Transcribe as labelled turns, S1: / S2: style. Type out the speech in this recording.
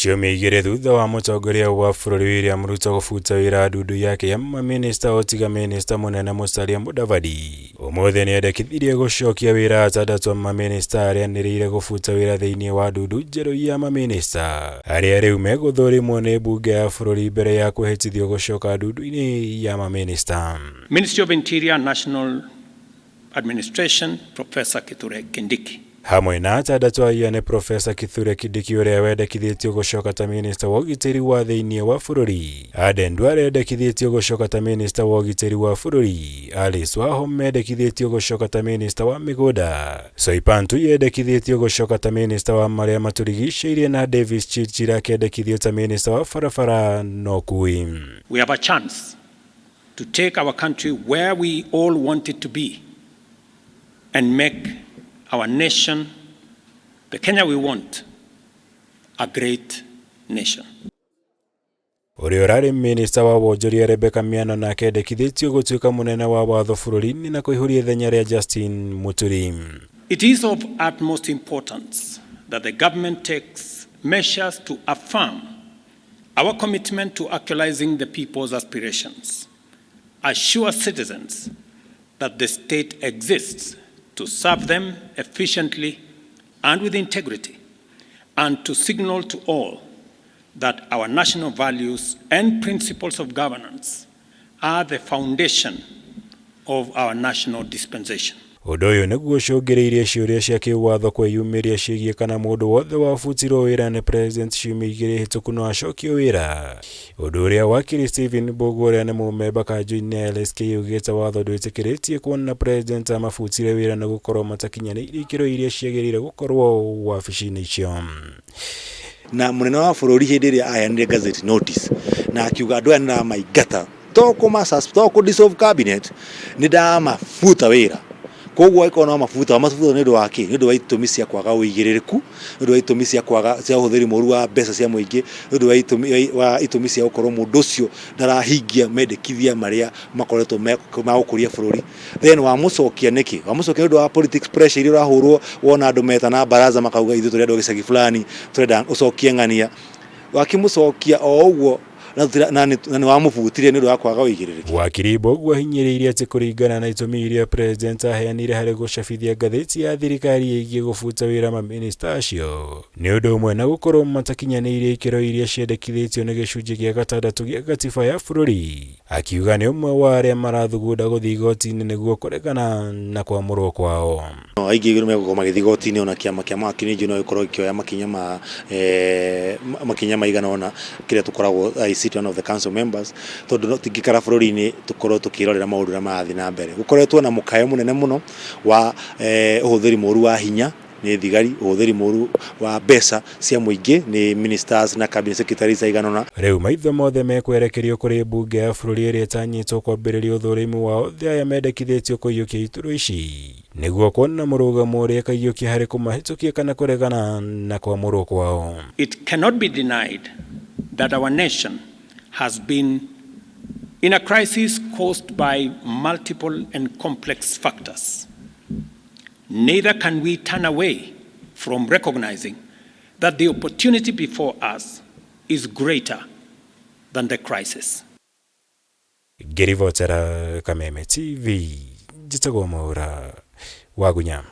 S1: Ciumia igĩrĩ thutha wa mũtongoria wa bũrũri William Ruto gũbuta wĩra ndundu yake ya mamĩnĩsta o tiga mĩnĩsta mũnene Musalia Mudavadi, ũmũthĩ nĩendekithirie gũcokia wĩra atandatũ a mamĩnĩsta arĩa anĩrĩire gũbuta wĩra thĩinĩ wa ndundu njerũ ya mamĩnĩsta arĩa rĩu megũthũrimwo nĩ mbunge ya bũrũri mbere ya kwĩhĩtithio gũcoka ndundu-inĩ ya mamĩnĩsta.
S2: Ministry of Interior National Administration, Professor Kithure Kindiki.
S1: Hamwe na atandatũ aya nĩ Professor Kithure Kindiki ũrĩa wendekithĩtio gũcoka ta minista wa ũgitĩri wa thĩinĩ wa bũrũri, Aden Duale endekithĩtio gũcoka ta minista wa ũgitĩri wa bũrũri, Alice Wahome endekithĩtio gũcoka ta minista wa mĩgũnda, Soipan Tuya endekithĩtio gũcoka ta minista wa marĩa matũrigicĩirie na Davis Chirchir akendekithio ta minista wa barabara na ũkuui.
S2: We have a chance to take our country where we all want it to be and make our nation, the Kenya we want, a great nation.
S1: Ũrĩa ũrarĩ minista wa wonjoria Rebecca Miano nake endekithĩtio gũtuĩka mũnene wa watho bũrũri-inĩ na kũihũria ithenya rĩa Justin Muturi.
S2: It is of utmost importance that the government takes measures to affirm our commitment to actualizing the people's aspirations, assure citizens that the state exists to serve them efficiently and with integrity, and to signal to all that our national values and principles of governance are the foundation of our national dispensation.
S1: Ũndũ ũyũ nĩguo ũcũngĩrĩirie ciũria cia kĩwatho kwĩyumĩria ciĩgiĩ kana mũndũ wothe wabutirwo wĩra nĩ president ciumia igĩrĩ hĩtũku no acokio wĩra. Ũndũ ũrĩa wakiri Stephen Mbũgua ũrĩa nĩ mũmemba kanjũ-inĩ ya LSK augĩte watho ndwĩtĩkĩrĩtie kuona president amabutire wĩra nĩ gũkorwo matakinyanĩirie ikĩro iria ciagĩrĩire gũkorwo wabici-inĩ icio.
S3: Na mũnene wa bũrũri hĩndĩ ĩrĩa aheanire gazette notice na akiuga andũ aya nĩndamaingata to kũ dissolve cabinet, nĩndamabuta wĩra. Koguo angĩkorwo no mabuta, mabuta nĩ ũndũ wa kĩ? Nĩ ũndũ wa itũmi cia kwaga ũigĩrĩrĩku, nĩ ũndũ wa itũmi cia kwaga cia ũhũthĩri mũru wa mbeca cia mũingĩ, nĩ ũndũ wa itũmi cia gũkorwo mũndũ ũcio ndarahingia mendekithia marĩa makoretwo ma gũkũria bũrũri. Then wamũcokia nĩkĩ? Wamũcokia nĩ ũndũ wa politics pressure iria ũrahũrwo wona andũ metana baraza makauga ithuĩ tũrĩ andũ a gĩcagi fulani tũrenda ũcokie ng'ania. Wakĩmũcokia o ũguo na nĩ wamũbutire nĩ ũndũ wa kwaga ũigĩrĩrĩki.
S1: Wakiri Mbũgua ahinyĩrĩirie atĩ kũringana na itũmi iria president aheanire harĩ gũcabithia ngathĩti ya thirikari ĩgiĩ gũbuta wĩra mamĩnĩsta acio nĩ ũndũ ũmwe na gũkorwo matakinyanĩirie ikĩro iria ciendekithĩtio nĩ gĩcunjĩ gĩa gatandatũ gĩa gatiba ya bũrũri. Akiuga nĩ ũmwe wa arĩa marathugunda gũthiĩ igoti-inĩ nĩguo kũregana na kwamũrwo kwao.
S3: Aingĩ megũkorwo magĩthiĩ igoti-inĩ ona kĩama kĩa mawakiri ningĩ no gĩkorwo gĩkĩoya makinya ma makinya maigana ũna kĩrĩa tũkoragwo I sit one of the council members tondũ no tingĩikara bũrũri-inĩ tũkorwo tũkĩrorera maũndũ ũrĩa marathiĩ na mbere. Gũkoretwo na mũkayo mũnene mũno wa ũhũthĩri mũru wa hinya nĩ thigari, ũhũthĩri mũru wa mbeca cia mũingĩ nĩ ministers na cabinet secretaries aigana ũna.
S1: Rĩu maitho mothe mekwerekerio kũrĩ mbunge ya bũrũri ĩrĩa ĩtanyĩtwo kwambĩrĩria ũthũrimi wa othe aya mendekithĩtio kũiyũkia iturwa ici nĩguo kuona mũrũgamo ũrĩa ĩkaiyũkia harĩ kũmahĩtũkia kana kũregana na kwamũrwo kwao.
S2: It cannot be denied that our nation has been in a crisis caused by multiple and complex factors. Neither can we turn away from recognizing that the opportunity before us is greater than the crisis.
S1: Ngĩribotera Kameme TV, njĩtagwo Mwaũra wa Gunya.